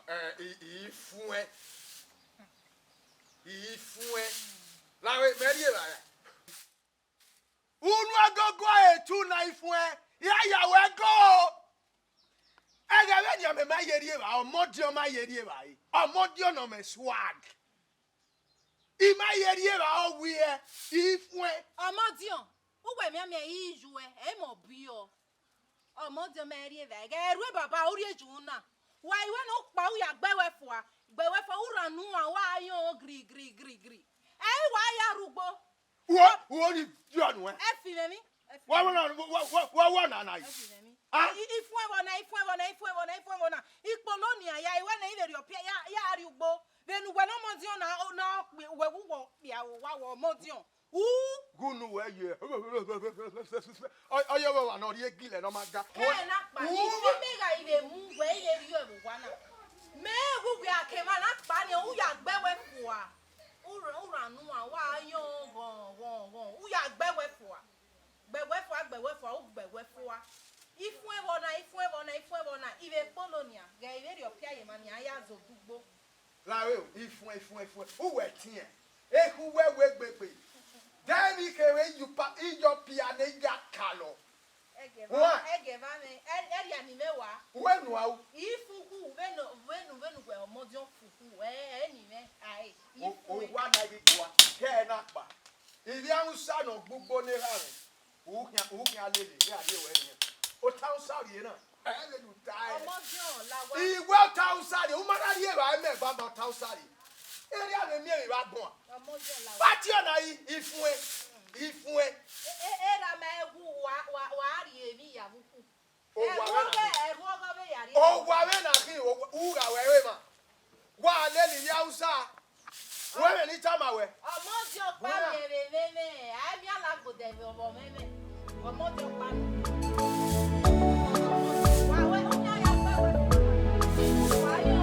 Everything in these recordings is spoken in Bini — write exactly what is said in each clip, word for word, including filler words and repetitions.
Eh, I, I fuẹn. I fuẹn. Lahọ, mẹ rhie evbare. Unu agogo etu na I fuẹn. I ya ya wẹ go. Ẹghẹ vbenian mẹ ma ye rhie evbare, ọmọdiọn ma ye rhie evbare. Ọmọdiọn nọ mẹ swag. I ma ye rhie evbare ọ wiẹ, I fuẹn. Ọmọdiọn, uwẹ mianmian i yu ẹ, ẹ i mẹ ọbiọ. Ọmọdiọn ma rhie evbare, ẹghẹ ru baba, u rhie yu na. Wa i wẹ ne u kpa, u ya gbe wẹ fua, gbe wẹ fua, u rhan unu uan, wa yọn gri, gri, gri, gri. Ẹ i wa ya rugbo. Wo, wo ni diọ nuẹn. Ẹ fi mwẹ mi, ẹ fi Wa mwẹ mi. Wa na, wa, wa, wa, wa na na yi. Ẹ fi mwẹ mi. Ah? I, I fuẹn vbọ na, I fuẹn vbọ na, I fuẹn vbọ na, I fuẹn vbọ na. Ikpolo nian ya, I wẹ ne I vbe rhie ọpia ya, ya rhie ugbo. Vbene uwẹ ne ọmọdiọn na, na kpia, uwẹ wu wọ kpia, wa wọ ọmọdiọn. U. Gu unu wẹ ye. Ọ, ọ ye vbe ọmwa ne ọ rhie egilẹ ne ọ ma ga. Kẹ na kpa, I fi mẹ gha I vbe mu wẹ, I vbe rhie vbe owa na. Mẹ gu wẹ a ke emwa na kpa ni, u ya gbe wẹ fua. U rhan, u rhan unu uan, wa yọn ghọn, ghọn, ghọn. U ya gbe wẹ fua. Gbe wẹ fua, gbe wẹ fua, u gbe wẹ fua. I fuẹn vbọ na, I fuẹn vbọ na, I fuẹn vbọ na. I vbe kpolo nian, ghẹ I vbe rhie ọpia ye emwa nian, a ya zẹ odugbo. Lahọ, I fuẹn, I fuẹn, I fuẹn. Uwẹ tiẹn. Ekhu wẹ wẹ gbegbe. Dẹ emwi kevbe iyupa, iyọpia ne I ya kalọ. Ẹgẹ Wa. Ẹgẹ va mwẹ, ẹ, ẹ rhia ni mwẹ wa. Uwẹ nuan ru. I fuku, vbene, vbene, vbene uwẹ ọmọdiọn fuku, ẹ, ẹ ni mwẹ, ae, I O, fuẹn. Owa na ghi gua, kẹ na kpa. Ivbi Hausa ne ọ gbe ugbo ne erha mwẹ. U khian, u khian lele, ne a rhie ruẹ nian. Ota Hausa rhie na. Ẹ vbe ne u ta ẹre. Ọmọdiọn la wa. I wẹ ota Hausa rhie, u ma na rhie evbare mẹ baba ota Hausa rhie. Erriọ vbe miẹn emwi vbe agbọn. Ọmọdiọn la wa. Pati ọna I, I fuẹn, I fuẹn. E, e, erha ma ẹ wu wa, wa, wa rhie emwi ya vbe ukhu. Owa vbe na. Ẹrhuọghọ, ẹrhuọghọ vbe ya rhie. Owa vbe na khin, owa, u gha wẹ ẹre emwa. Wa lele ivbi Hausa. Wẹ vbe ne I tama wẹ. Ọmọdiọn ọkpa Wẹ. Rhie vbe mwẹ mwẹ, a miẹn alagbo dẹ vbe ọvọ mwẹ mwẹ. Ọmọdiọn ọkpa nọ. Wa wẹ, u yan ya gbe wẹ. Wa yo.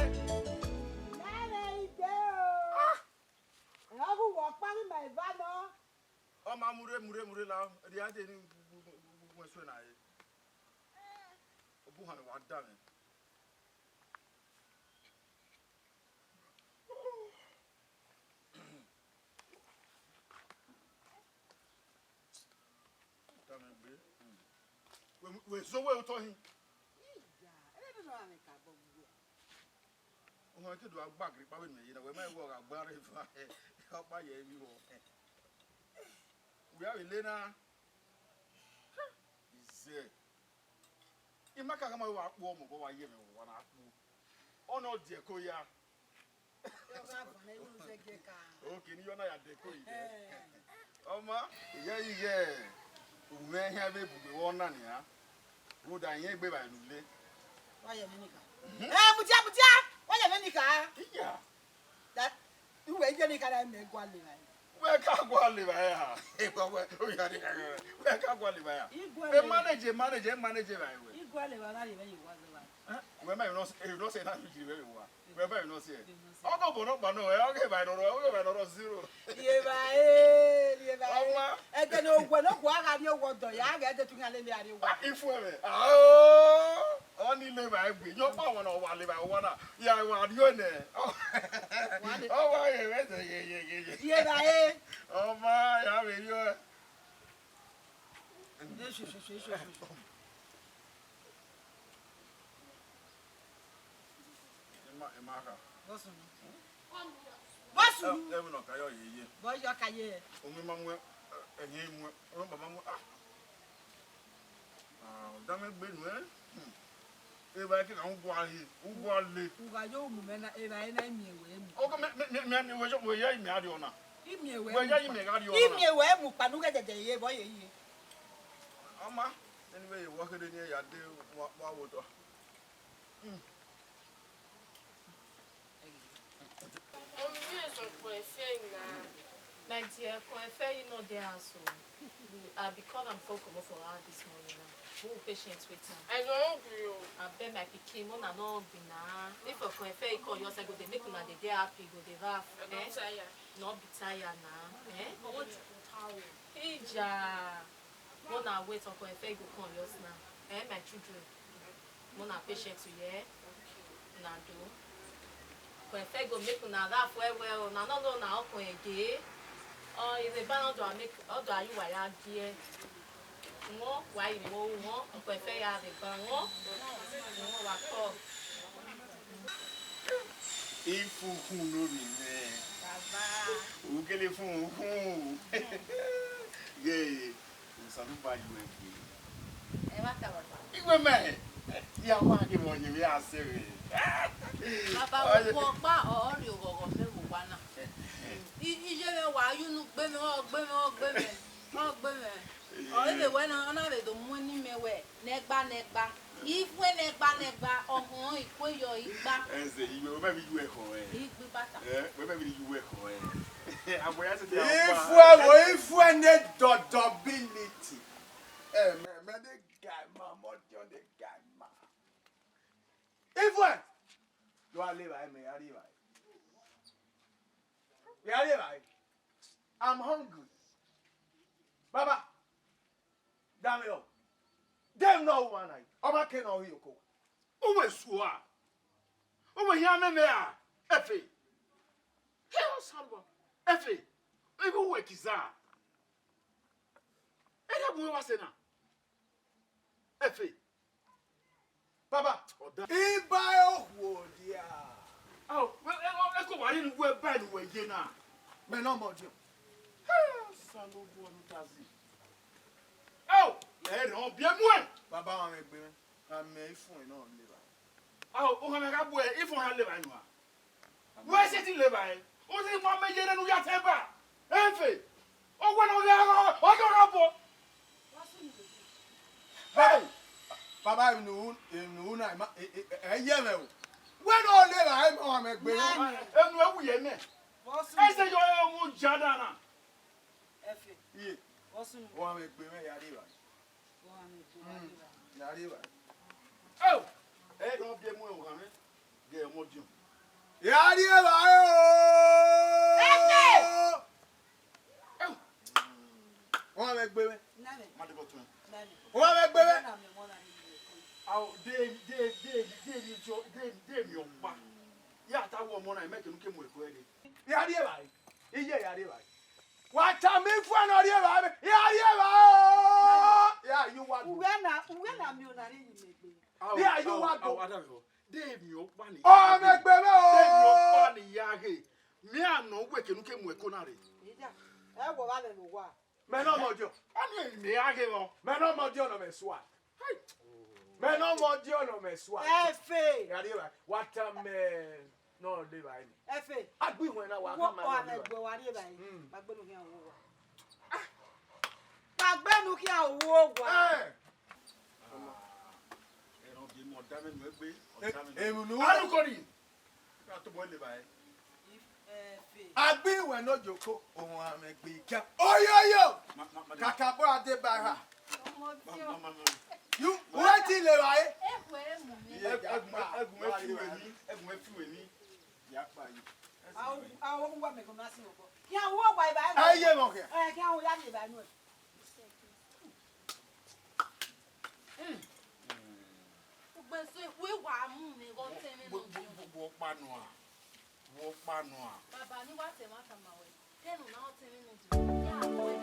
Mẹ vbe igbe o. Ẹ ghu wọ ọkpa ghi ma eva nọ. Ọ ma murre, murre, murre la, rhie a dee ne u, u, u, u, u, u, suẹn na re. Obuhan ne wa da mwẹ. Da mwẹ gbe. Wẹ, wẹ zẹ owẹ otọ hin. Iya, ẹre dọdọ ra mwẹ ka bọ gbuẹ. Ọmọ ke do gba gri kpa vbe mẹ ye na, wẹ ma wẹ ọ gha gba rre eva, ọkpa ye emwi vbọ. Wẹ a vbe le na. Izẹ. I ma ka khama wa kpo ọmọ, wa ye mwẹ, wa na kpo. Ọ nọ diẹ ko ya. Yọ gha van ẹvbo zẹgiẹ ka. Okay, ne I ya na ya dẹ ko yi dẹ. Eh. Ọ ma, I ya ighẹ u mwẹ ehia vbe bugbe vbe ọna nian. Rhunmwuda irẹn egbe evbare ne u le. Wa ye mwẹ nika. Mhm. Eh, mudia, mudia! Wa ye mwẹ nika. Iya. Da, uwẹ ye nika da mẹ gualọ evbare. Wẹ ka gualọ evbare a? Wẹ, wẹ, oya ni ka, wẹ ka gualọ evbare a? I gualọ E evbare. Manage, manage, manage evbare wẹ. I gualọ evbare, na ye vbe ye wa zẹ evbare. Eh, wẹ ma, you know, you know say na you vbe wa. Wẹ ma, you know say. Ọgọ bọ nọ kpa nọ, ẹ, ọgọ evbare nọ, ọgọ evbare nọ zero. Ye evbare, ye evbare. Ọma. Ẹdẹ ne owẹ ne okhuo a gha rrie owa ọdọ, ya gha ẹdẹ tu iran lele a rrie owa. Ah, ifu ẹmwẹ. Ah, oh. Ọ ni le evbare egbe. Yọ kpa wọn na, ọ wa le evbare owa na. Ya wa rrie nẹ. Wa le. Ọ wa ye vbe ẹdẹ ye, ye, ye, ye. Ye evbare. Ọma, ya vbe rrie. Ima, ima kha. Bọsunu. Bọsunu. Ẹ, ẹ, ẹmwẹ nọ ka yọ ye ye. Bọ yọ ka ye. Omi ma mu, ẹ, ẹyin mu, ọmọ baba mu, ah. Ah, ọdamẹ gbe nu, ẹ. Hmm. Evbare ke ka ugua he, ugua le. U gha yo mu mẹ na, evbare na imiẹn wẹ mu. Ọkọ mẹ, mẹ, mẹ, mẹ, wẹ yọ, wẹ ya imiẹn a rrie ọna. Imiẹn wẹ Wẹ mu ya kpa. Imiẹn wẹ mu kpa nu ghẹ dẹdẹ ye, bọ ye ye. Ọma, anyway, wa kere ni ya de wa, wa wo tọ. Hmm. Mommy, me and some friends say na. My dear, come and fair you not there so. I be call am phone comot for her this morning now. Who patient with am? I no hungry o. Abeg my pikin, una no hungry na. If I come and fair you call yourself, go dey make una dey dey happy, go dey laugh. I don Eh? tire. No be tire na, eh? Ija, una wait, Uncle Efego come just now. Eh, my children, una patient to hear. Una do. Uncle Efego make una laugh well well o. Una no know na ọkpẹn ege. Ọ, ireba na ọ do make, ọ do a ye uwa ya gie. Wọ wa yi vbe ru wọ, Uncle Efego ya rre ban wọ. Wọ wa kọ. Ifu khun ne ovbi mwẹ. Baba. U kele fun u khun. Ye, Osanobua yu ẹre gbe. Ẹ wa ta baba. Iwe mẹ, ya wa ghe vbe ọyẹnmwẹ a sẹ vbe. Baba, ọkpa ọ rhie oghọghọ mẹ vbe owa na. I, iye mwẹ wa ye unu gbe mwẹ, ọ gbe mwẹ, ọ gbe mwẹ, ọ gbe mwẹ. Ọ vbe wẹ na, ọ na vbe do mu ẹn ne imẹ wẹ, nẹgba, nẹgba. Ifuẹn nẹgba nẹgba, ọhọn ikue yọ igba. Ẹzẹ, iwe, wẹ mẹ vbe yu ẹkhọ ẹ. Igbe bata. Ẹ, wẹ mẹ vbe yu ẹkhọ ẹ. Abọ ya sẹ. Ifuẹn wo, ifuẹn ne dọdọbiliti. Ẹ, mẹ, mẹ ne gaima, mọ diọn ne gaima. Ifuẹn. Do a le evbare, mẹ ya rri evbare. Mẹ ya rri evbare. I'm hungry. Baba, da mwẹ rọ. De emwi ne ọ ru mwa na, ọ ma ke ne ọ rhie oko. Uwẹ sua. Uwẹ hian mẹ mẹ ra, Efe. He Osanobua, Efe. Igho uwẹ kiza. Ẹ da gun wa sẹ na. Efe. Baba, iba okhuo dia. Ao, eko wa rhie ne uwẹ ba ne uwẹ ye na. Mẹ ne ọmọdiọn. Osanobua ne u ta zẹ. Ao, ẹ rẹn ọ biẹ muẹn. Baba, wa mwẹ egbe mwẹ, a mẹ ifuẹn nọ le evbare. Ao, ohan mẹ gha bu ifuẹn ha le evbare nua. Wẹ sẹtin le evbare, u sẹtin mu amẹ ye nene u ya tẹn ba. Efe, ọ wẹ ne ọ gha, ọ gha, ọ gha bọ. Hey! Baba, emwi ne u, emwi ne u na, ima, e, e, ẹ yẹ mwẹ o. Wẹ ne ọ le evbare, ma wa mwẹ egbe. Emwi ne ẹ wu ye mẹ. Ẹsẹ yọ ẹ mu ja da na. Efe. Iye. Vbọ sunu? Wa mwẹ egbe mwẹ ya rri evbare. Wa mwẹ egbe mwẹ ya rri evbare. Ya rri evbare. Oh! Ẹ dọ biẹ mu ẹmwẹ gha mwẹ. Gẹ ọmọ diọn. Ya rri evbare o. Efe! Oh! Wa mwẹ egbe mwẹ. Nani. Ma de bọ tun. Nani. Wa mwẹ egbe mwẹ. Nani, nani. Ao, de, de, de, de, de, de, de mi ọkpa. Ya ta wọ ọmọ na, mẹ kenu ke mu ẹko ẹre. Ya rri evbare. Iye ya rri evbare. Wa tama ifuẹn ne ọ rri evbare, ya rri evbare o. Ya ye uwa do. Uwẹ na, uwẹ na miẹn ọna rhie ye imẹ egbe. Ya ye uwa do. Ao, ada rọ. De emwi ọkpa ni. Ọ mwẹ egbe mwẹ o. De emwi ọkpa ni ya ghe. Mẹ a nọ wẹ kenu ke mu ẹko na rre. Iya, ẹ wọ vbe avẹ vbe owa. Mẹ ne ọmọdiọn. Ọni emwi mẹ ya ghe vbọ. Mẹ ne ọmọdiọn nọ mẹ sua. Hai. Mẹ ne ọmọdiọn nọ mẹ sua. Efe. Ya rri evbare. Wa tama nọ le evbare ni. Efe. Agbihuẹn na wa ka ma nọ le evbare. Wa rri evbare. Mm. Ma gbenu khian wo wa. Ma gbenu khian wo wa. Eh. Ẹran bi mọ ọda mẹ nu egbe, ọda mẹ nu. Emunu. Arukori. Ka tobọ le evbare. Efe. Agbihuẹn ne ojoko, owan mwẹ egbe ikia. Oyoyo. Ma, ma, ma, kaka bọ ade ba ha. Ọmọ tí o. Ma, ma, ma, ma. You, wetin le evbare? Efe mu mi. Iye, ẹgùn, ẹgùn ẹ fi wẹ ni, ẹgùn ẹ fi wẹ ni. Ya kpa yi. Awo, awo wa mẹ ko na si obo. Kí awo wa iba. Ẹ yẹ mọ kẹ. Ẹ, kí awo ya ni iba nu ẹ. Ugbeso wẹ wa mu ne gho tẹn mwẹ nọ. Wo, wo, wo, wo kpa nua. Wo kpa nua. Baba, ne wa tẹ emwa tama wẹ. Te ne u na tẹn mwẹ nọ. Ya, wẹ.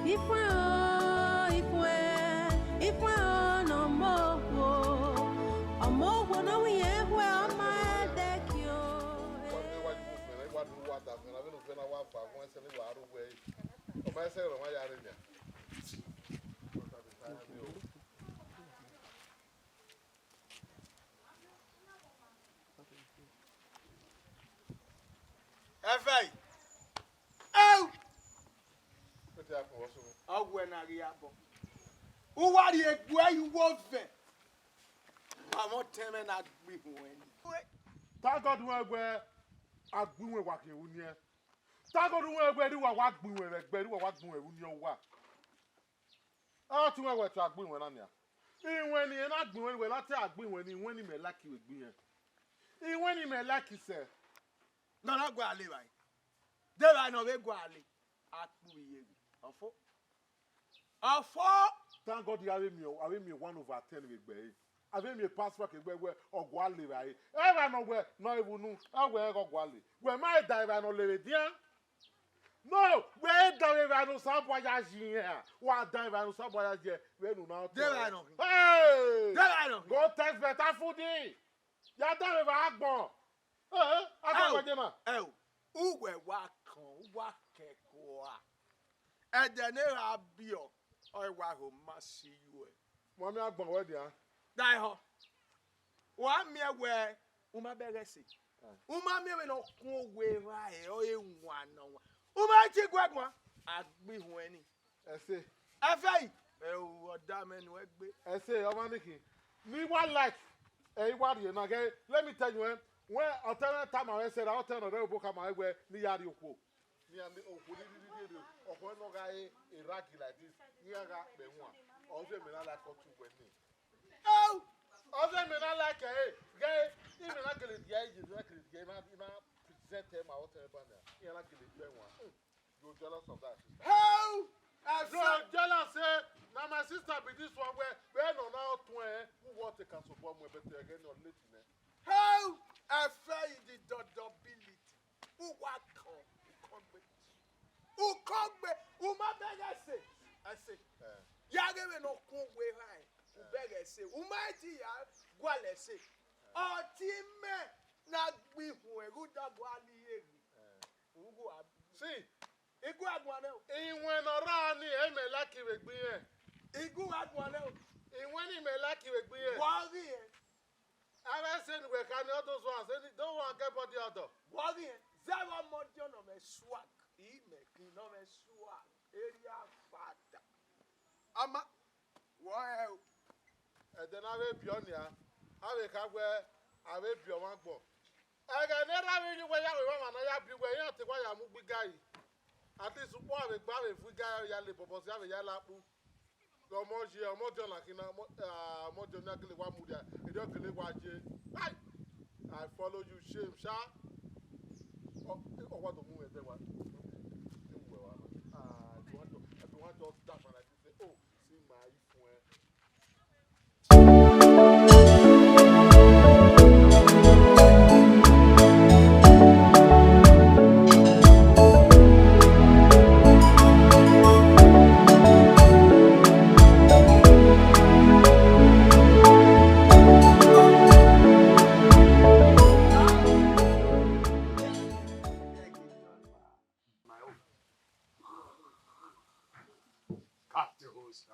Ifuẹn o, ifuẹn, ifuẹn o, ne ọmọ okhuo. Ọmọ okhuo ne ọ wu irẹn khuẹ, ọ ma ẹdẹki o. Wa do wa da fẹna, vbene u fẹna wa va gun ẹsẹ ne wa ru wẹ. Ọ ma ẹsẹ rẹ, ọ ma ya rre nian. Ẹfe. Eu! Ọ wẹ ne a ghi ya bọ. U wa rhie egbe ẹre ye uwu ovẹn. Amọ tẹn mwẹ na gbe ihun ẹre ni. Thank God wẹ a gbe iwẹn wa khian vbe uniẹn. Thank God wẹ, wẹ, erha uwa wa gbe iwẹn vbe ẹgbẹ, erha uwa wa gbe iwẹn vbe uniẹn uwa. Ọ te wẹ wẹ te a gbe iwẹn na nian. Iwẹn ni ẹ na gbin iwẹn ni, wẹ na te a gbin iwẹn ni, iwẹn ni mẹ like vbe egbe irẹn. Iwẹn ni mẹ like sẹ. Nọ na gualọ evbare. De evbare ne ọ vbe gualọ? A kpu vbe iye vbe. Ọfo. Ọfo. Thank God, a vbe miẹn, a vbe miẹn one over ten vbe egbe ẹre. A vbe miẹn pass mark egbe wẹ ọ gualọ evbare. Evbare nọ wẹ nọ evbunu, ọ wẹ ọ gualọ. Wẹ ma da evbare nọ lele dian. No, wẹ da evbare ne Osanobua ya yi iran. Wa da evbare ne Osanobua ya yi vbene u na tọ. De evbare nọ khin. Hey! De evbare nọ khin. Go test better food. Ya da evbare agbọn. Eh, agbọn Ẹo, wẹ je na. Ẹo, uwẹ wa kan, uwa kẹko a. Ẹdẹ ne erha biẹ, ọ wa ho ma si yu ẹ. Mọ miẹn agbọn wẹ dia. Daehọ. Wa miẹn wẹ, u ma bẹghe ẹse. Eh. U ma miẹn vbene ọ kun owe evbare, ọ e wan nọ wan. U ma ti guẹ guan, a gbe ihuẹn ni. Ẹse. Ẹfe yi, ẹ ru ọdamwẹ ne u gbe. Ẹse, ọmwa ni khin. Ne I wa like, ẹ, I wa rhie na ghẹ, let me tell you, eh, wẹ ọtẹn mwẹ tama mwẹ sẹ ra, ọtẹn nọ rre obo khama wẹ ne I ya rhie okhuo. Iran ni okhuo ni rhirhirhirhi, ọkhọ nọ gha re eragi like this, iran gha kpẹ wan. Ọ zẹ mẹ na like ọtẹn uwẹ ni. Au! Ọ zẹ mẹ na like ẹre, ghẹ, imẹ na gele dia ẹre, imẹ na gele dia, imẹ, imẹ present ẹre ma ọtẹn ba na, iran na gele kpẹ wan. Hmm. You jealous of that sister? How? I You're said, jealous, eh? Na my sister be this one where, where no na ọtẹn, eh? Who want to cancel bomb, but again, you're late, eh? How? I fell in the dọdọ billet. Uwa kan, u kọgbe. U kọgbe, u ma bẹghe ẹse. Ẹse. Eh. Ya ghe vbene ọ kun owe evbare, u bẹghe ẹse. U ma ti ya gualọ ẹse. Ọtẹn mwẹ na gbe ihuẹn, ghẹ u da gualọ iye ghe. Eh. U gua. See, I gua guan nẹ o. Iwẹn ne ọ rra ni, ẹ i mẹ like vbe egbe irẹn. I gua guan nẹ o. Iwẹn ni mẹ like vbe egbe irẹn. Wa ghi ẹn. Avbe ẹse ne uwẹ kha ni, all those ones, they don't want get body odor. Wa ghi ẹn. Zẹ vbe ọmọdiọn nọ mwẹ swag. I mẹ khin nọ mwẹ swag. Area father. Ama, wọ ẹ o. Ẹdẹ ne a vbe biẹ ọnia, a vbe kha wẹ a vbe biẹ ọmwa agbọn. Ẹghẹ ne erha vbe rhie uwẹ ya vbe emwa ne a ya biẹ uwẹ, iran te wa ya mu gbe igari. At least ukpọn a vbe gba vbe vu igari ya le bọbọ si a vbe ya la kpu. Ọmọ ye, ọmọdiọn na khin na, ọmọ, ah, ọmọdiọn na gele wa mudia, erriọ gele wa ye. Ai! I follow you, shame, sha. Ọ, ọ wa do mu mwẹ ẹdẹ wa. Ẹ wẹ wa. Ah, everyone just, everyone just dash like this. Say, oh, see my iPhone. My own. Captain Hosa.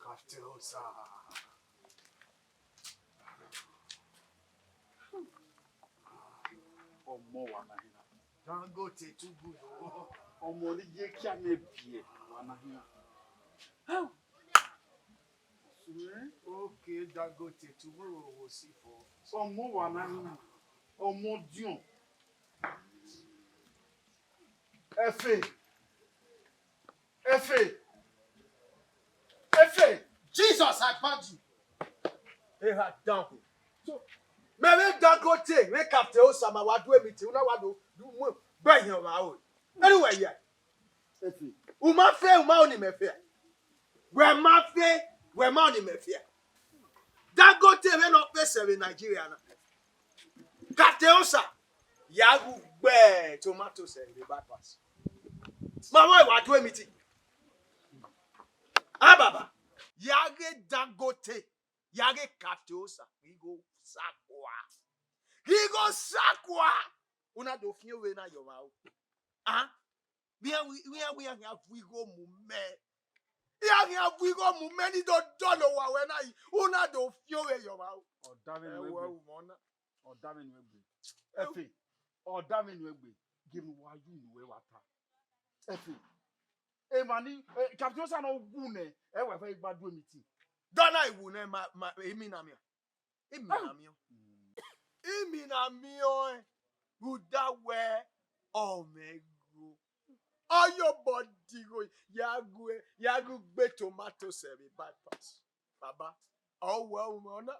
Captain Hosa. Ọmọ wa na hina. Dangote too good o. Ọmọ ni ye kia mẹ biẹ wa na hina. Okay, Dangote, tomorrow we'll see for. Ọmọ wa na hina. Ọmọdiọn. Efe. Efe. Efe. Jesus, I bound you. Eha down. So, mẹ vbe Dangote, vbe Captain Hosa ma wa do meeting, una wa do, do mu, gbe yan wa o. Anyway, yeah. Efe. U ma fe, u ma ọni mẹ fe. Wẹ ma fe, wẹ ma ọni mẹ fe. Dangote vbe nọ pese vbe Nigeria na. Captain Hosa, ya gu gbe tomatoes vbe bypass. Ma vbe wa do meeting. Ah, baba, ya ghe Dangote, ya ghe Captain Hosa, ghi go sakua. Ghi go sakua. Una do fian vbe na yọ mwa o. Ah? Vbe iran, vbe iran, vbe iran khian vu igho mu mẹ. Iran khian vu igho mu mẹ ni do dọlọ owa wẹ na yi. Una do fian vbe yọ mwa o. Ọ da vbe nu egbe. Ẹwọ, ẹwọ, mọ na. Ọ da vbe nu egbe. Efe, ọ da vbe nu egbe. Gie ne uwa yu ne uwẹ wa ta. Efe, emwa ni, eh, Captain Hosa nọ wu nẹ, ẹ wẹ fẹ gba do meeting. Dọna iwu nẹ ma, ma, emi na miẹn. Emi na miẹn. Emi na miẹn ọẹn. Rhunmwuda wẹ ọ mwẹ igho. Ọ ye obọ digho ya gu, ya gu gbe tomato sẹ vbe bypass. Baba, ọ wẹ umwẹ ọna.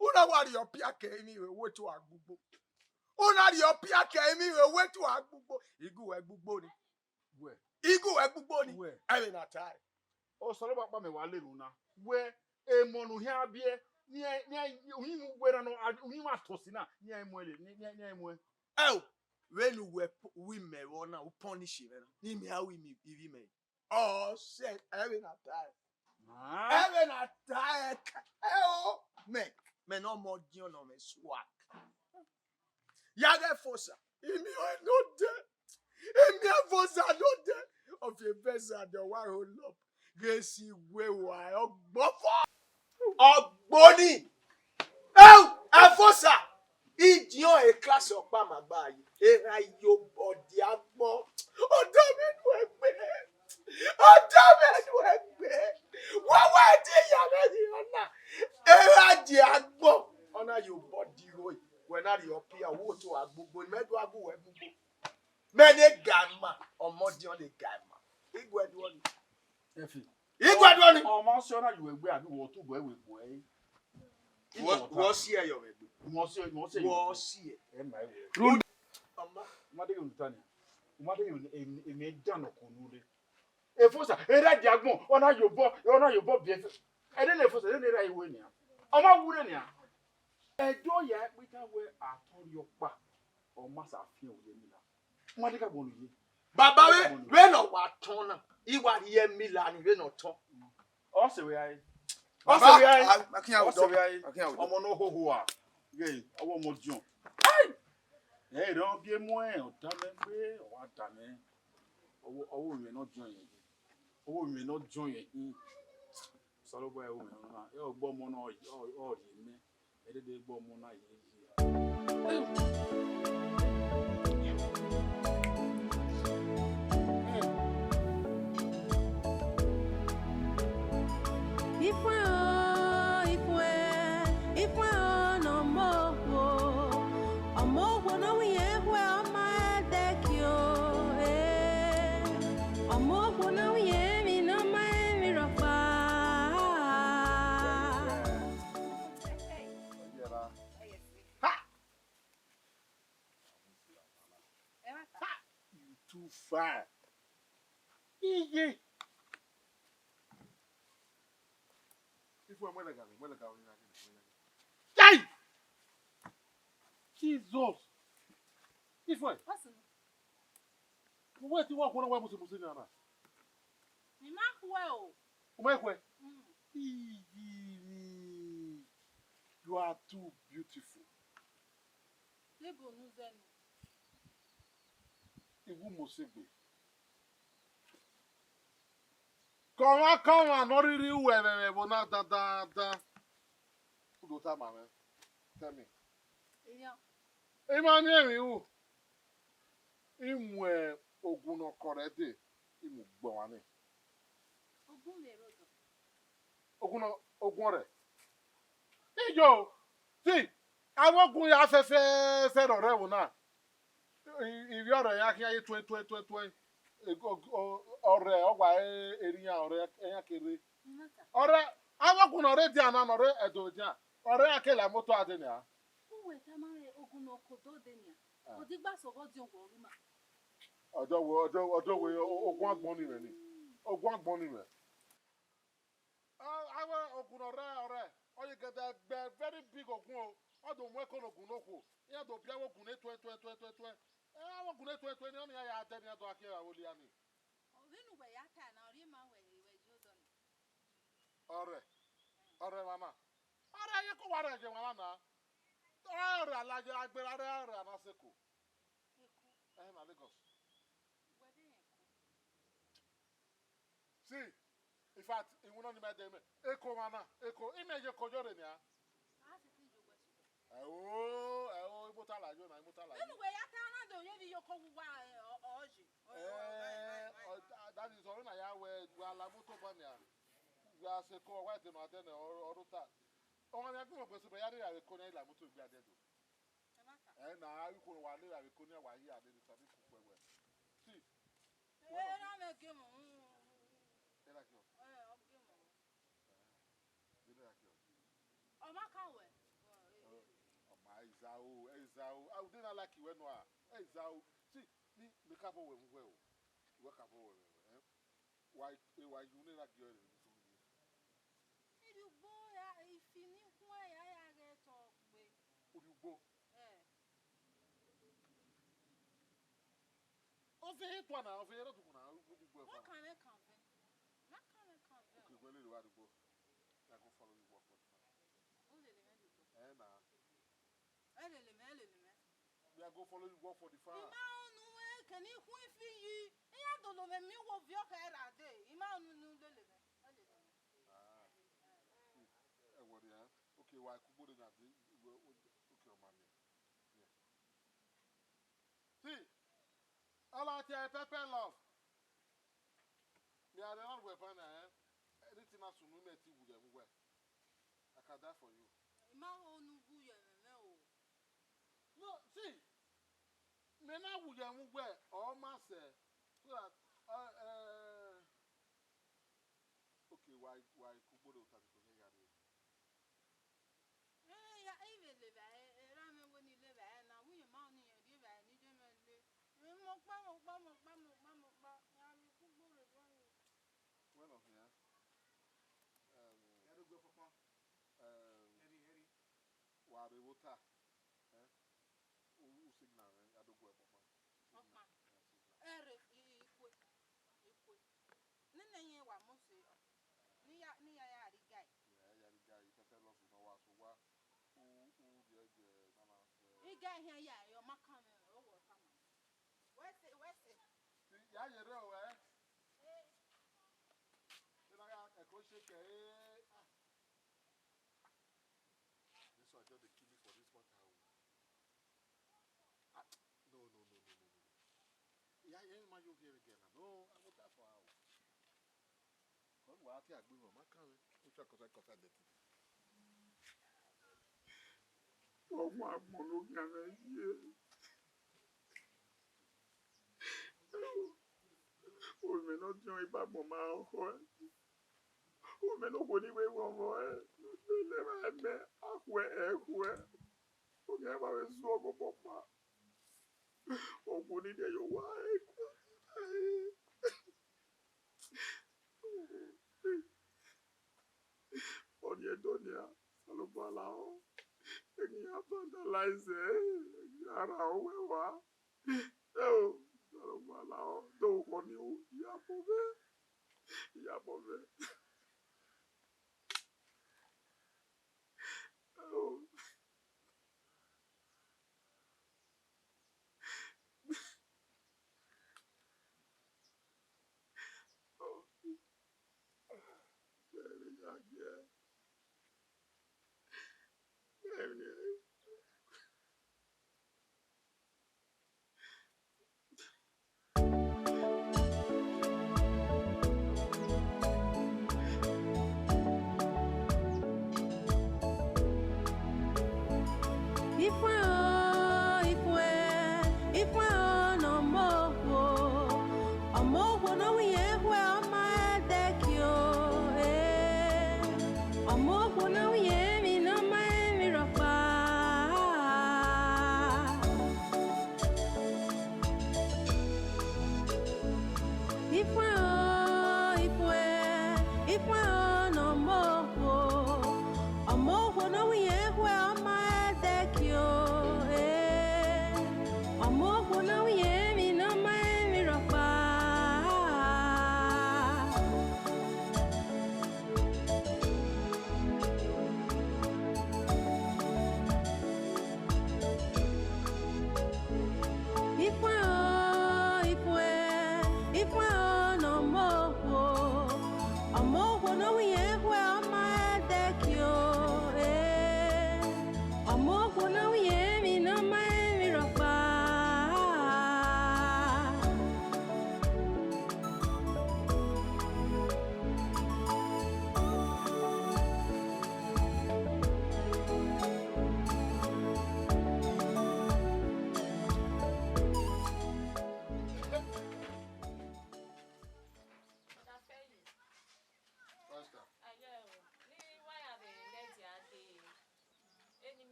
U na wa rhie ọpia ke emwi vbe wetu agbugbo. U na rhie ọpia ke emwi vbe wetu agbugbo. Igu wẹ gbugbo ni. Wẹ. Igu wẹ gbugbo ni. Wẹ. Ẹmwẹ na tae. Osanobua kpa mẹ wa lele una. Wẹ emọ ne u khian biẹ, ne iran, ne iran, uyinmwẹ uwẹ na nọ, uyinmwẹ atọsi na, ne iran muẹn le, ne, ne, ne iran muẹn. Ẹo, vbene uwẹ pu-, wi mẹ vbe ọna, u punish mwẹ na, ne imẹ a ru ivbi mẹ. Ọ sẹ, ẹmwẹ na tae. Ah. Ẹmwẹ na tae, ẹo, mẹ, mẹ ne ọmọ diọn nọ mwẹ swag. Ya ghẹ fosa, imi ọnrẹn ne odẹ, imi ẹfosa ne odẹ, ọ fi evẹza dẹ wa hold up, ghe si wẹ wa ọgbọfọ, ọgboni, ẹu, ẹfosa, idiọn e class ọkpa ma gba yi, erha yo body agbọn, ọdọ mwẹ nu ẹgbẹ, ọdọ mwẹ nu ẹgbẹ, wẹ wẹ di ya mwẹ ni ọna, erha die agbọn, ọna yo body roi. Wẹ na rhie ọpia, wo to agbugbo, mẹ do agu wẹ gbugbo. Mẹ ne ga ima, ọmọ diọn ne ga ima. Iguẹ duọ ni. Efi. Iguẹ duọ ni. Ọmọ sẹ ọ na yu ẹgbẹ abi wọ tu bọ ẹwe gbe ẹre. Wọ, wọ si ẹ yọ vbe egbe. Wọ si ẹ, wọ si ẹ. Wọ si ẹ. Ẹ ma ẹ wẹ. Ọmọ. Uma de yo ta ni. Uma de yo emi dan nọ ko nu re. Efosa, erha dia agbọn, ọ na ye obọ, ọ na ye obọ biẹ. Ẹdẹ ne efosa, ẹdẹ ne erha iwe nia. Ọ ma wu re nia. Ẹdẹ ọ ya ikpita wẹ atọn rhie ọkpa, ọ ma sa fian oye emila. Uma de ka gbọnu ye. Baba vbe, vbene ọ wa tọn na, I wa rhie emila ni vbene ọ tọn. Ọ sẹ wẹ rae. Ọ sẹ wẹ rae. Ọ sẹ wẹ rae. Ọmọ ne ọ hoho a. Ghe, ọwọ ọmọ diọn. Ẹ rẹ ọ biẹ muẹn, ọ da mẹ gbe, ọ wa da mẹ. Ọwọ, ọwọ mwẹ ne ọ diọn yẹn. Ọwọ mwẹ ne ọ diọn yẹn. Osanobua ẹvbo mwẹ ọna, ọ gbe ọmọ na, ọ, ọ rhie mẹ, ẹ dede gbe ọmọ na ye ye. Ifuẹn o, ifuẹn, ifuẹn o, ne ọmọ okhuo, ọmọ okhuo ne ọ winna ekhue, ọ ma ẹdẹkio, eh. Ọmọ okhuo ne ọ winna emwi ne ọ ma emwi rhọkpa. Ha! Ha! You too fine. Iye. Ifuẹn, mu ẹlẹga mwẹ, mu ẹlẹga mwẹ, mu ẹlẹga mwẹ. Chai! Jesus! Ifuẹn. What's up? Uwẹ te wa khuẹ na wa mose mose na na. I ma khuẹ o. U ma khuẹ? Mm. Iyi ni. You are too beautiful. Debo nu zẹ nu. Iwu mose gbe. Kọmwa kọmwa ne ọ rhirhi ru ẹmwẹ vbe ẹvbo na dandandan. U do tama mwẹ. Tell me. Iya. I ma miẹn emwi ru. I mu ogun ne ọ kọrọ ẹdẹ, I mu gbe ọmwa nẹ. Ogun vbe rre odọ. Ogun nọ, ogun ọrrẹ. Iyo, ti, avbe ogun ya fẹfẹfẹ ne ọrrẹ ẹvbo na. I, ivbi ọrrẹ ya khian ye tuẹn, tuẹn, tuẹn, tuẹn. E, o, o, ọrrẹ, ọ wa e, erriọ iran, ọrrẹ iran ke rre. Ọrrẹ, avbe ogun ne ọ rre dia na, ne ọ rre Ẹdo dia. Ọrrẹ iran ke la imoto a dee nia. Uwẹ tama mwẹ ogun ne ọ ke odọ dee nia. Ah. Odigba sẹ ọghe ọdiọn wẹ ọ ghi ma. Ọdọ wẹ, ọdọ, ọdọ wẹ, o, ogun agbọn ni mwẹ ni. Ogun agbọn ni mwẹ. A, avbe ogun ne ọrrẹ, ọrrẹ, ọ ye gẹdẹ gbe very big ogun o. Ọ do mu ẹko ne ogun ne okhuo. Iran do biẹ avbe ogun ne tuẹn, tuẹn, tuẹn, tuẹn, tuẹn. Ẹ, avbe ogun ne tuẹn, tuẹn ni, ọnii iran ya dẹ ne iran do gha khian vbe olia ni. Vbene uwẹ ya tae na, ọ rhie ma wẹ, wẹ ye odọ ni. Ọrrẹ, ọrrẹ mwa na. Ọrrẹ ye ko wa rẹ ye mwa na. Ọrrẹ a la ye agbera rẹ ọrrẹ a na sẹ Eko. Eko. Ẹhẹn, na Lagos. Wẹ de rẹn Eko. See, in fact, iwinna ni ma dẹ mẹ. Eko mwa na, Eko, imẹ ye Eko yọrre nia. A si fi yo wẹ sukẹ. Ẹo, ẹo, imoto la yo na, imoto la yo. Vbene uwẹ ya ta na do ye vbe iyoko wu wa, ẹ, ọ, ọ ye. Ọ, ọ, ọ, Eh, ọ, ọ, ọ, that is, ọrẹ na ya wẹ, wa la moto ba nia. Wa sẹ Eko, wa de ma dẹ nẹ, ọ, ọ ru ta. Ọmwa ni a gu mẹ gbe sẹ, ya rhie ra vbe Eko nia, la moto gbe adẹ do. Ẹ na, a ghi khuọnrẹn wa le ra vbe Eko nia, wa yi a dede, sabi ku kpẹ wẹ. See, Erha mwẹ gie mọ. Erha gie ọ? Ẹ, ọ gie mọ. Dele ra kiọ. Ọ ma kan wẹ. Ọ ma izaro, izaro. A ude na like wẹ nua. Izaro. Si, ni me ka bọ wẹ mu wẹ o. Wẹ ka bọ wẹ wẹ. Wa e wa yu ne ra giọ re ni so ni. Irhiugbo ya ifi ni khuẹn ya ya ghẹ tọ gbe. Urhiugbo. Ẹ. Ọvẹn tua na, ọvẹn rẹ tuku na, u gbe ẹfa. Wa kan mwẹ kan vẹ. Ma kan mwẹ kan vẹ. Okay, wẹ lele wa dugbo. I go follow you work for the farm. O lele mwẹ dugbo. Ẹ na. Ẹ lele mwẹ, ẹ lele mwẹ. I go follow you work for the farm. I ma unu wẹ kẹ ne I khuifi yi. I ya dolo mwẹ mi wo viọ khẹ ra de. I ma unu ne u lele mwẹ. Ẹ lele mwẹ. Ah. Ẹ wọrẹ ya. Okay, wa kugbo de na de. Okay, ọ ma miẹn. Yeah. See, all out here, pepper love. Me I dey run well, fine, eh? Anything na sunu me ti wu ye mu well. I can die for you. I ma ho nu wu ye me me o. No, see, me na wu ye mu well, or ma say, so that, uh, uh, okay, why, why kugbo de uta ko ye ya de? Ẹ, ya, I vbe lele evbare, erha mwẹ wẹ ne I lele evbare na, wẹ irẹn ma ni irẹn rhie evbare ne I ye mwẹ le. Mọ ọkpa, mọ ọkpa, mọ ọkpa, mọ ọkpa, mọ ọkpa, ya vbe kugbo rre vbọ. Wẹ nọ khian. Ẹm, ya do gu ẹfọ kpọn. Ẹm, ẹri, ẹri. Wa rre vbe ota. Ẹ? U, u signal mwẹ, ya do gu ẹfọ kpọn. Ọkpa. Ẹ, signal. Ẹre, i, i, ikue. Ikue. Nene ẹyẹn wa mose, ne I ya, ne I ya ya rre igai. Ya ya rre igai, pepper love ne ọ wa so wa, u, u rhie gie na na sẹ. Igai hia ya re, ọ ma kan mwẹ, ọ wọ tama. Wẹ sẹ, wẹ sẹ. Ya ye rre o, ẹ? Eh. Ẹ na ya ẹko shake, eh, ah. This one just dey kill me for this matter o. Ah, no, no, no. Yeah, yeah, man, you hear again. No, I go die for her. Come, what I agree with my can. Which I cause I cause I dirty. Ọmọ agbọn ló gbìn àná yìí. Omi ne ọ diọn ibagbọn ma họhọ ẹ. Omi ne okhuo ni vbe ghọghọ ẹ. Lele ma ẹmẹ, a khuẹ, ẹ khuẹ. Omi ẹ ma vbe zọ ọghe obọ ọkpa. Okhuo ni de ye owa ẹ khuẹ. Ọni ẹdọ nia, Osanobua lahọ. Eghi ya vandalize, eghi ya ra owẹ wa. Eo, Osanobua lahọ, do khọ ni u, iyabọ mwẹ, iyabọ mwẹ. Eo. Ifuẹn o, ifuẹn, ifuẹn o, ne ọmọ okhuo, ọmọ okhuo ne ọ wu irẹn khuẹ, ọ ma ẹdẹkio, eh. Ọmọ okhuo ne ọ wu irẹn emwi ne ọ ma rẹn emwi rhọkpa. Ifuẹn o, ifuẹn, ifuẹn o, ne ọmọ okhuo, ọmọ okhuo ne ọ wu irẹn khuẹ, ọ ma ẹdẹkio, eh. Ọmọ okhuo ne ọ wu irẹn emwi ne ọ ma rẹn emwi rhọkpa.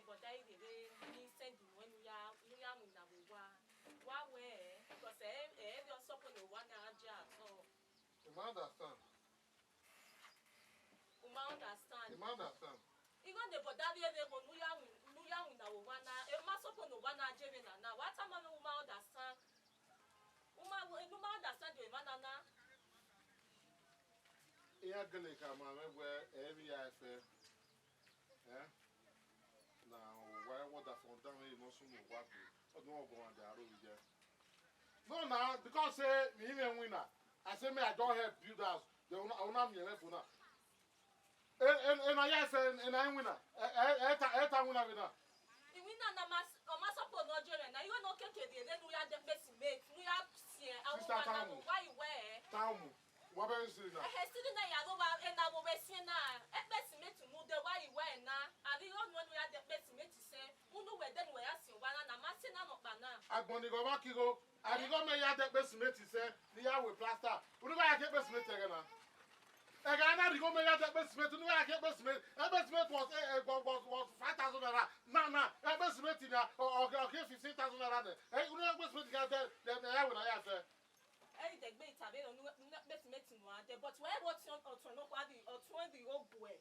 Brother, I rere ne I send nuẹn ne u ya, ne u ya winna vbe owa. Wa wẹ, because ẹ, ẹ vbe ọsọpo ne owa na je atọ. I ma understand. U ma understand. I ma understand. Igho ne brother vbe vbe ebo ne u ya win, ne u ya winna vbe owa na, ẹ ma sọpo ne owa na je vbe na na. Wa tama mwẹ, u ma understand. U ma, ne u ma understand emwa na na. Iran gele khama mwẹ wẹ ẹ i vbe ya ẹfe. Eh? Na wa wonder for down here, no sunu wa gbe. Ọdún ọgbọ̀n wa da aro vbe jẹ. No, na, because say me even winner. I say me I don help build house. Then una, una mi ẹmwẹ fo na. E, e, e na ya ẹfe, e na winner. E, e, e ta, e ta winner vbe na. Iwinna na ma s-, ọ ma sọpo ne ọ je mwẹ na, igho ne ọ keke rhie vbe ne u ya dẹkpe cement, ne u ya siẹn. Sister, awọ wa na, tamu. Wa yi wẹ. Tamu. Wa bẹ siri na. Ehe, siri na ya ro wa, ena wo vbe siẹn na, ẹkpẹ cement ne u dẹ, wa yi wẹ na, avbe igho nuẹn ne u ya dẹkpe cement sẹ, unu wẹ dẹ ne uwẹ ya siẹn owa na, na ma siẹn na nọkpa na. Agbọn ni ghe ọmwa ke igho, avbe igho mẹ ya dẹkpe cement sẹ, ne I ya wẹ plaster. Unu gha ya ke ekpe cement ẹghẹ na. Ẹghẹ na rhie igho mẹ ya dẹkpe cement, unu gha ya ke ekpe cement. Ekpe cement was, eh, eh, was, was, was five thousand naira. Na, na, ekpe cement na, ọ, ọ, ọ ke fifteen thousand naira nẹ. Eh, unu ekpe cement gha dẹ, dẹ, dẹ, ya wẹ na ya fẹ. Ẹi dẹgbe ita vbe unu, unu ekpe cement nua dẹ, but wẹ vbe ọtuẹn, ọtuẹn nọkpa di, ọtuẹn di oguẹ.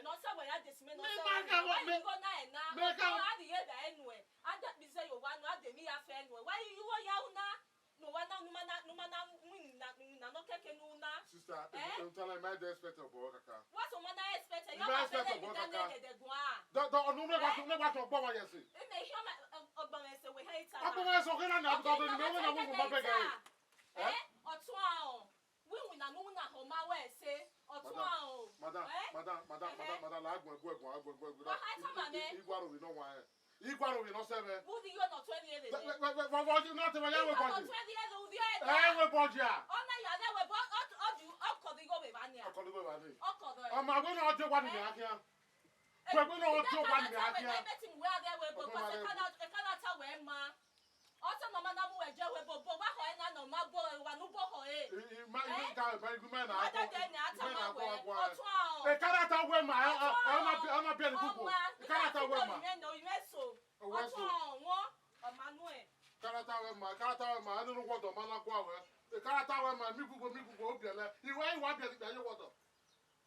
Nọ sẹ wẹ ya de cement, nọ sẹ wẹ ya de igho na ẹ na. Mẹ ka, a di ye da enu ẹ. A dẹkpe ize ye owa nu, a de emwi ya fẹ enu ẹ. Wa yi igho ya una. Ne uwa na, ne u ma na, ne u ma na winna, winna nọ kẹkẹ ne u na. Sister, eh? Ẹ, ẹ, tala, ma expect ọbọ kaka. What u ma na expect? Ma expect ọbọ kaka. Dọ, dọ, ọnu ne wa, ne wa tọ ọgbọ wa yẹ se. Ime ihe ọma, ọgbọ wa yẹ se, wẹ ha ita. Ọgbọ wa yẹ se, ọghe na na, because ọnu ne wa wo ma bẹgẹ. Eh? Ọtun ahọn. Winwinna ne u winna họn ma wẹ se. Ọtun ahọn. Madam, madam, madam, madam, la guẹ, guẹ, guẹ, guẹ, guẹ, guẹ. Wa ha ita ma mẹ. Igua ro vbe nọ wa ẹ. Igua ro vbe nọ sẹ mwẹ. Vbe u di igho nọ tuẹ vbiẹ vbe? Vbe, vbe, vbe, vbe, vbe, ọ na te ma ya wẹ bọji. Igho nọ tuẹ vbiẹ vbe u di ẹre. Ẹ wẹ bọji a. Ọ na ya vbe wẹ bọ, ọ, ọ ju, ọ kọ vbe igho vbe evba nia. Ọ kọ vbe evba ni. Ọ kọ vbe. Ọ ma wẹ na ọ je wa ni mẹ a khian. Wẹ wẹ na ọ je wa ni mẹ a khian. Ebe ti mu wẹ a vbe wẹ bọ, bọ se kana, kana ta wẹ ma. Ọ sẹ ne ọ ma na mu wẹ je wẹ bọ, bọ wa họ ẹna ne ọ ma bọ, wa nu bọ họ e. I, i, ma, i, eh? Ga, ma, i, ma na. Ma dede ni a ta ma wẹ. Ọtun ahọn. E kana ta wẹ ma, ọ, ọ, ọ na bi, ọ na bi ẹni gbogbo. E kana ta wẹ ma. Ọtun ahọn, wọn, ọ ma nu ẹ. Karata wẹ ma, karata wẹ ma, ẹni ne wọdọ ma na gua wẹ. Karata wẹ ma, mi gbugbo, mi gbugbo, obiẹlẹ. Iwẹ, iwa biẹlẹ, biẹlẹ wọdọ.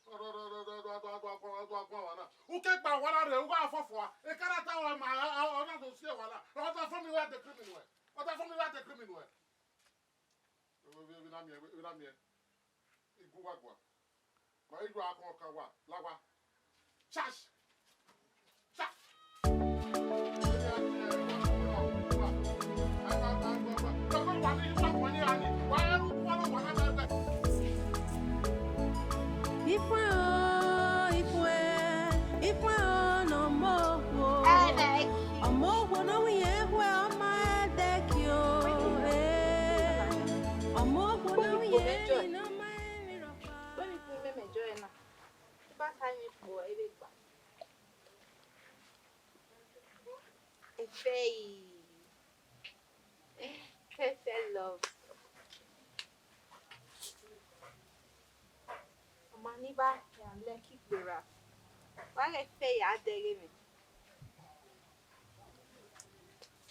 Ọdọ, ọdọ, ọdọ, ọdọ, ọdọ, ọdọ, ọdọ, ọdọ, ọdọ, ọdọ, ọdọ, ọdọ. Uke gba wara rẹ, uwa fọfọ. Karata wẹ ma, ọ, ọ, ọ na do si wala. Ọdọ fọ mi wẹ de kiri mi nuẹ. Ọdọ fọ mi wẹ de kiri mi nuẹ. Vbe, vbe, vbe na miẹn, vbe na miẹn. Igu wa gua. Ma igu a kọn kan wa, la wa. Church. Church. Ifuẹn o, ifuẹn, ifuẹn o, ne ọmọ okhuo. Ọmọ okhuo ne ọ winna ekhue, ọ ma ẹdẹki o, eh. Ọmọ okhuo ne ọ winna emwi ne ọ ma ẹmwẹ rhọkpa. Wẹ ni khin mẹmẹ jọ ẹna. Te I ba ta emwi kpo ẹre gba. Efe yi. Pepper love. Ọma ni ba khian lẹki gberra. Wa ghẹ fe ya dẹghe mwẹ.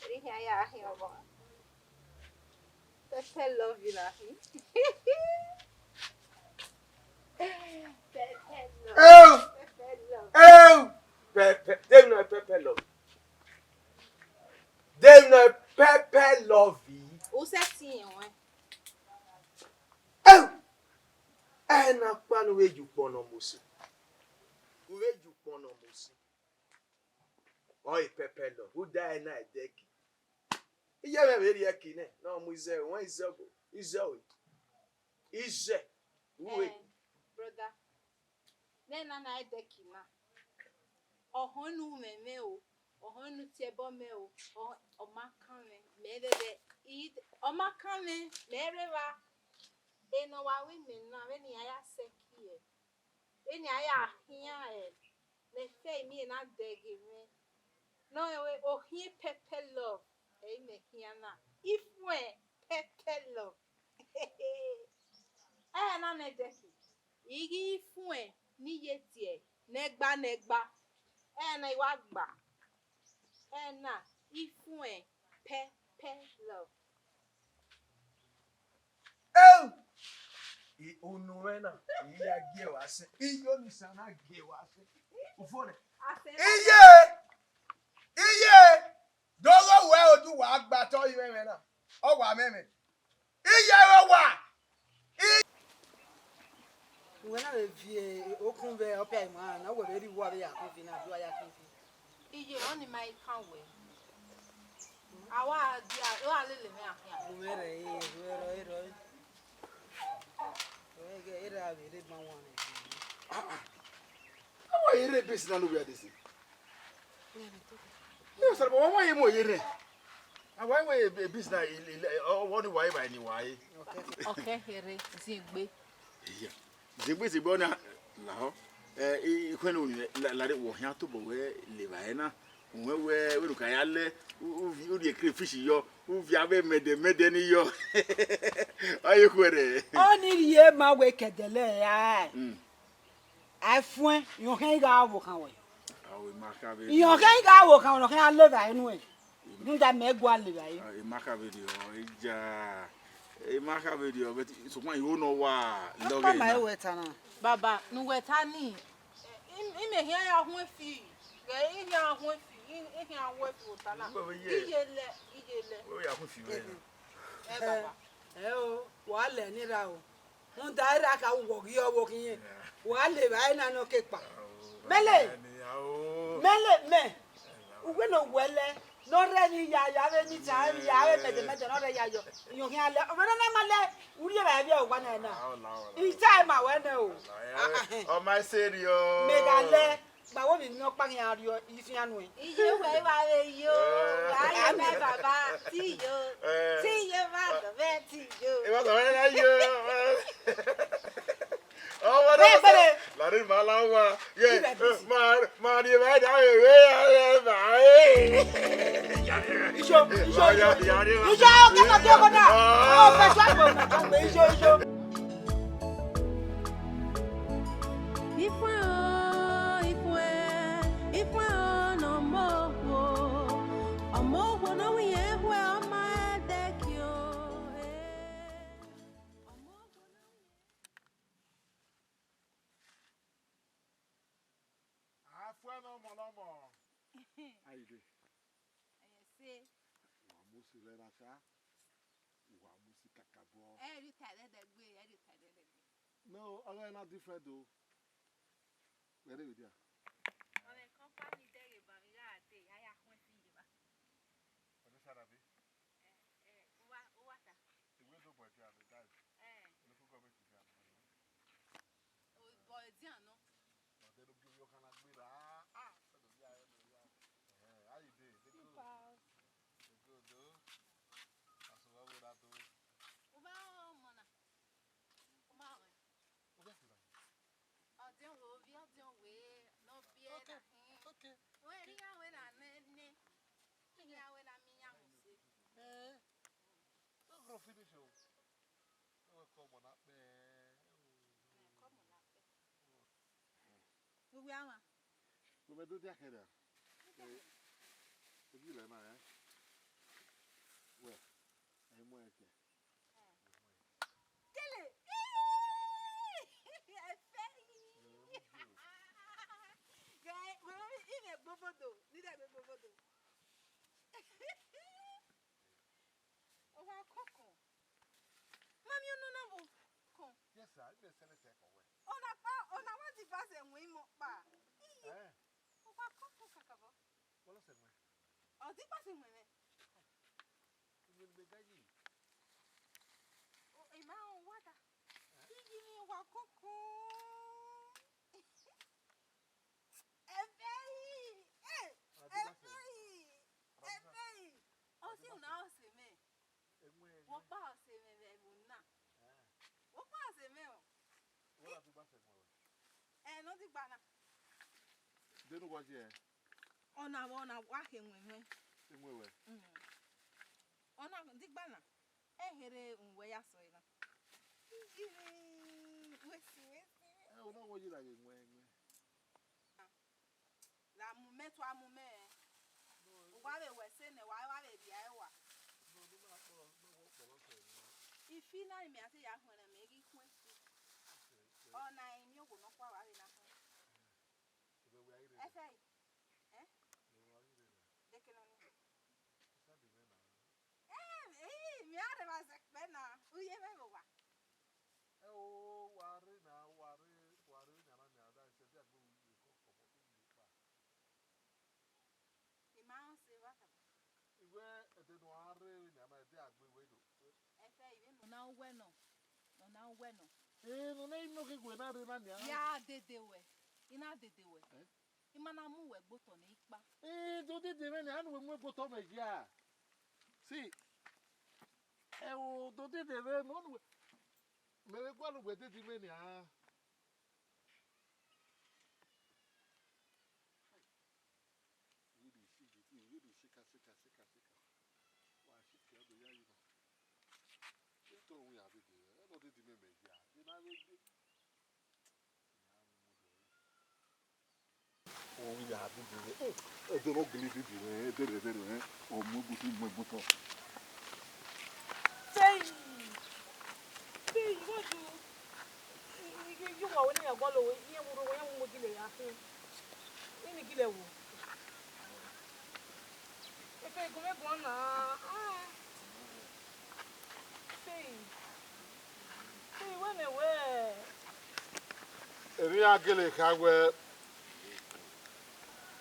Erriọ iran ya khian ọmọ. Pepper love you na. Pepper love. Oh! Pepper love. Oh! Pepper. Dem no pepper love. Dem no pepper love. U sẹ tiẹn wẹn. Oh! Ẹ na kpa ne u vbe ye ukpọn ne ọ mu si. U vbe ye ukpọn ne ọ mu si. Ọ i pẹpẹ nọ, u da ẹre na ẹdẹki. Iye mwẹ vbe rhie ẹki nẹ, ne ọ mu izẹ, wẹ izẹ ọgọ, izẹ ọre. Izẹ, uwe. Eh, brother, nẹ na na ẹdẹki na. Ọ họn unu mwẹ mwẹ o, ọ họn unu tie ẹbọ mẹ o, ọ, ọ ma kan mwẹ, mẹ rhe vbe, i, ọ ma kan mwẹ, mẹ rhe vba. Enọ wa wẹ imẹ na, vbene iran ya sẹ ẹki ẹre. Vbene a ya khian ẹre, ne ẹfe imie na dẹghe mwẹ. Ne ọ rẹn wẹẹ, okhian pepper love, ẹ i mẹ khian na. Ifuẹn pepper love. Ẹ na nẹ ẹdẹki. I ghi ifuẹn ne I ye tie nẹgba nẹgba. Ẹ na I wa gba. Ẹna, ifuẹn, pẹpẹ love. Eu! I, unu mwẹ na, I ya gie wa sẹ. Iye Osanobua gie wa sẹ. Ufo nẹ. Asẹ. Iye! Iye! Dogho wẹ odu wa gba tọ ivẹmwẹ na. Ọ wa mwẹmwẹ. Iye vbe owa. Uwẹ na vbe viẹ okun vbe ọpia ima na, wẹ vbe rhie uwu avbe ya khin fi na, do a ya khin fi. Iye, ọni ma i kan wẹ. A wa dia, ọ wa lele mwẹ akhian. Uwẹ rẹ, e, uwẹ rọ, e rọ. Uwẹ ghe, e ra vbe rre ma wan rẹ. Ah, ah. Awa ye rre base na no where this. Yes, sir, but why ye mo ye rre? Awa ye base na, ọwọ ni wa ye ba ni wa ye. Ọkẹ here, zin egbe. Iya. Zin egbe, zin egbe ọna lahọ. Eh, ikhwẹ ne la, la, wo hian tobọ wẹ le vba ẹre na. Uwẹ wẹ, wẹ ru ka ya lẹ, u, u, u rhie crayfish yọ, u viọ avbe mẹdẹ, mẹdẹ ni yọ. Ọ ye khuẹrhẹ. Ọ ni rhie ma wẹ kẹdẹlẹ ra. Mm. Ẹfuẹn, irẹn ọkhan i gha vbe okhan wẹ. Irẹn ọkhan i gha vbe okhan wẹ, irẹn ọkhan i gha levba ẹre nuẹn. Rhunmwuda mẹ gua levba ẹre. Ima kha vbe rriọ, eja. Ima kha vbe rriọ, but sokpan, I ho ne ọ wa lọghẹ na. Ọkpa ma ẹre wẹ ta na. Baba, ne uwẹ ta ni, I, I mẹ khian ya huẹn fi, ghẹ I khian huẹn fi, I, I khian huẹn fi vbe ota na. Iye lẹ, iye lẹ. Wẹ ya huẹn fi vbe na. Ẹ, baba. Ẹ o, wa lẹ ni ra o. Rhunmwuda erha ka wọ ghi ọvbokhan irẹn, wa levba ẹre na ne ọ ke kpa. Mẹlẹ, mẹlẹ mẹ, uwẹ ne owẹ lẹ, ne ọ rre ni ya, ya vbe ni ta, ya vbe mẹdẹmẹdẹ ne ọ rre ya yọ, irẹn khian lẹ, ọmwa ne ọ na ma lẹ, u rhie evbare vbe owa na na. I tae ma wẹ nẹ o. Ọ ma sẹ rriọ. Mẹ gha lẹ, gba wo vbe emiọkpa khian rriọ, I fian nuẹn. Iye wẹ wa vbe yo, wa ye mẹ baba, ti yo, ti yo, wa dọ vẹ ti yo. Ẹ wa dọ vẹ na yo. Ọmọ náà sọ, lànà ìmọ̀ aláwọ̀, yẹ, máa, máa rí ẹ báyìí dáhùn ìwé, ẹ bá, ẹ. Iṣó, iṣó, iṣó, iṣó, kẹ́kọ̀ọ́ kí ọkọ náà. Ọ fẹ́ sọ àgbẹ̀ ọ̀nà kan pé iṣó, iṣó. Ifuẹn o, ifuẹn, ifuẹn o, ne ọmọ okhuo. Ọmọ okhuo ne ọ winna ekhue, ọ ma ẹdẹki o, eh. Ọmọ okhuo ne ọ winna. Afuẹn ne ọmọ ne ọmọ. How you dey? Ẹyẹ se. Wa mu si rẹ na sa. Wa mu si kakabọ. Ẹ ri ta ẹdẹdẹgbe, ẹ ri ta ẹdẹdẹgbe. No, ọghe na different o. Where dey we there? Ọmọ company dẹghe ba mi gha dee, a ya khuẹn fi ye ba. Ọdẹ sara bi? Eh, eh, uwa, uwa ta. Ìwé tó bọ̀ jẹ́ àmì dáì. Eh. Olókùn gọ́ọ̀mẹ̀ntì bí àmì. O bọ̀ ẹ̀dí àná. Ọ̀dẹ́ ló gbé yọ kan lágbé rà. Ah, ọ̀dọ̀ bí ayé ló yá. Eh, how you dey? Dey good? Dey good o. Àsùnwọ̀n wo la tó? O bá ọmọ náà. O bá ọmọ. O bá ọmọ. Ọdiọn wẹ, ovbi ọdiọn wẹ, ne ọ biẹ na khin. Okay. Wẹ ri ya wẹ na nene. Ri ya wẹ na mi yan mu se. Eh. No go finish o. No go come on up there. Come on up there. Uwe ama. Uwe do dia kẹdẹ. Ogi lẹ na ya. Wẹ, ẹ mọ ẹkẹ. Kele. Ẹ fẹ yi. Ghẹ, wẹ, ime gbobodo, ni dẹ gbe gbobodo. Ọ wa kọkọ. Mami, ọnọ na vbe kọ. Yes, sir. Ime sẹnẹ sẹ kọ wẹ. Ọna pa, ọna wa di ba sẹ wọn imọ kpa. Ii. Eh. Ọ wa kọkọ kakabọ. Wọlọ sẹ wọn. Ọ di ba sẹ wọn mẹ. Ime ne me ga yi. O, ima o wa da. Eh? Igi mi wa kọkọ. Ẹvẹri! Eh! Ẹvẹri! Ẹvẹri! Ọ si una ọse mẹ. Wọ kpa ọse mẹ vbe ẹvbo na. Wọ kpa ọse mẹ o. Ẹ, ne ọ digba na. Denu wa je. Ọna vbe ọna wa khe wẹn wẹn. Enwe wẹ. Mm. Ọna digba na. Ẹ kherhe uwẹ ya sẹ ọre na. Iyiri, wẹ si, wẹ si. Ẹ, ọna wọ yi la ghe wẹn wẹn. La mu mẹ, tua mu mẹ. Wa vbe wẹ ẹse nẹ, wa wa vbe rhie ẹre wa. Ifi na, imẹ a te ya khuẹn nẹ, mẹ ghi khuẹn fi. Ọ na, I miẹn owo nọkhua wa vbe na khuẹn. Ẹfe, eh? Dekene ọnii. Eh, eh, mẹ a rhe vba zẹ kpẹ na, u ye mwẹ vbe owa. Ẹ o, wa rre na, wa rre, wa rre yan na, yan da, ẹsẹ dia gbe u ye kọ, kọ, kọ, u ye kpa. I ma rẹn ọse vbe akan. Iwẹ ẹdẹ ne a rre vbe nian ma, ẹdẹ a gbe wẹ do. Ẹfe, ivbe nọ na wẹ nọ, nọ na wẹ nọ. Ee, nọ na inu ke wẹ na rre na nian. Ya dede wẹ, I na dede wẹ. Eh? I ma na mu wẹ gbe otọ ne I kpa. Ee, do dede mwẹ nian, anu wẹ mu gbe otọ mẹ ya. Si, ẹ o, do dede mwẹ, nọ nu wẹ. Mẹ vbe gualọ wẹ dede mwẹ nian. Iye do si, iye do sika, sika, sika, sika. Wa si ke do ya yi nọ. Etọ wi ya dede, ẹ nọ dede mẹ mẹ ya. Ena vbe gbe. Owi ya dede. Ẹdẹ ne ọ gele dede, ẹdẹ rẹ, ẹdẹ rẹ, ọ mu egbe otọ, mu egbe otọ. Sei! Sei, igho ju. I, i, i, uwa wẹ ne iran gualọ wẹ, iran vbe urho wẹ, iran vbe mu gele ya khin. Eni gele wo. Efe gun mwẹ guan na. Ah. Sei. Sei, wẹ mẹ wẹ. Emwi iran gele kha wẹ,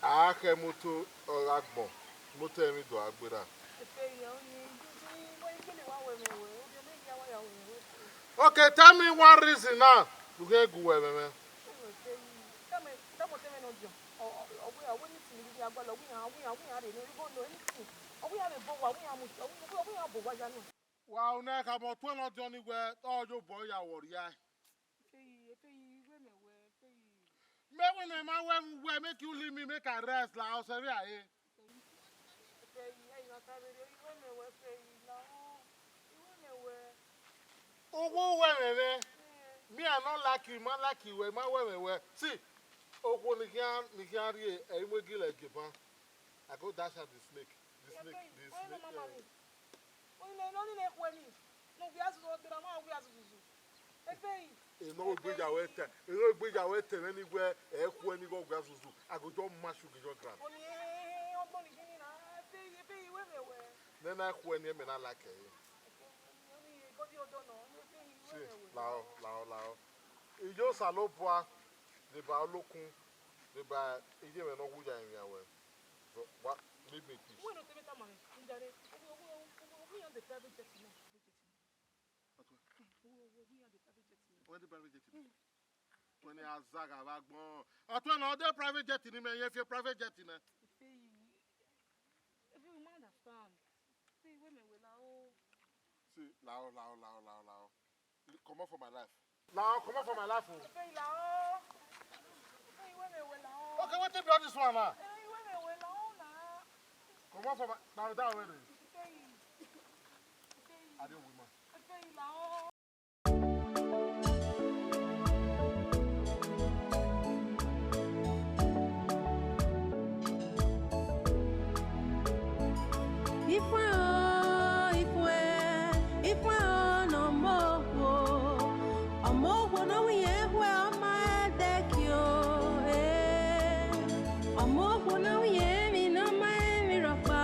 a khẹ moto ọ gha gbọn, moto ẹmwẹ do a gberra. Okay, tell me one reason now. You can go well, man. Wa una khama ọtuẹn ne ọ diọn ni wẹ ọ ye obọ ya wọ rria. Efeyi, Efeyi, wẹ mẹ wẹ, Efeyi. Mẹ wẹ ne ma wẹ vbe uwẹ, make you leave me, make I rest la, ọ sẹ vbe a re. Efeyi, ẹ i gha ta vberriọ, iwẹ mẹ wẹ, Efeyi, lahọ, iwẹ mẹ wẹ. Uwu wẹ mẹ mwẹ, me I no like you, ma like you wẹ, ma wẹ mẹ wẹ. See, okhuo ne I khian, ne I khian rrie, ẹ i mu egilẹ gie ban. I go dash out the snake. The snake, the snake. Ọni ne ọ khuẹ ni, ne ọ wia zuzu, ọ dera ma wia zuzuzu. Efeyi. Enọ egbe ya wẹ tẹ, enọ egbe ya wẹ tẹ mwẹ ni wẹ ẹ khuẹ ni ghe ọ wia zuzu. I go just mash you, give you ground. Ọni ọgbọn ni khin na, Efeyi, Efeyi, wẹ mẹ wẹ. Nẹ na khuẹ ni, mẹ na like ẹre. Ọni body odọ nọ, ọni Efeyi, wẹ mẹ wẹ. Lahọ, lahọ, lahọ. Iye Osanobua, deba olokun, deba iye mwẹ ne ọ wu ya emwi awẹ. Wa, leave me in peace. Wẹ ne ọ te vbe tama mwẹ, njare, ọ wi, ọ wi, ọ wi, ọ wi iran de private jet nọ. What? Ọ wi, ọ wi, ọ wi iran de private jet nọ. Wẹ de private jet nọ? Wẹ ne a zagha vbe agbọn. Ọtuẹn ne ọ de private jet ni, mẹ yẹn fi private jet nẹ. Efeyi, Efeyi, u ma understand. Efeyi, wẹ mẹ wẹ lahọ. See, lahọ, lahọ, lahọ, lahọ, lahọ. Comot for my life. Lahọ, comot for my life o. Efeyi, lahọ. Efeyi, wẹ mẹ wẹ lahọ. Okay, wetin be all this one now? Efeyi, wẹ mẹ wẹ lahọ na. Comot for my, na that way dey. Efeyi. Efeyi. I dey woman. Efeyi, lahọ. Ifuẹn o, ifuẹn, ifuẹn o, ne ọmọ okhuo, ọmọ okhuo ne ọ winna ekhue, ọ ma ẹdẹki o, eh. Ọmọ okhuo ne ọ winna emwi ne ọ ma emwi rhọkpa.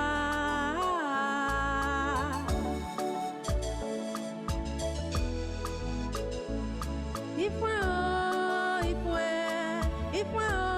Ifuẹn o, ifuẹn, ifuẹn o,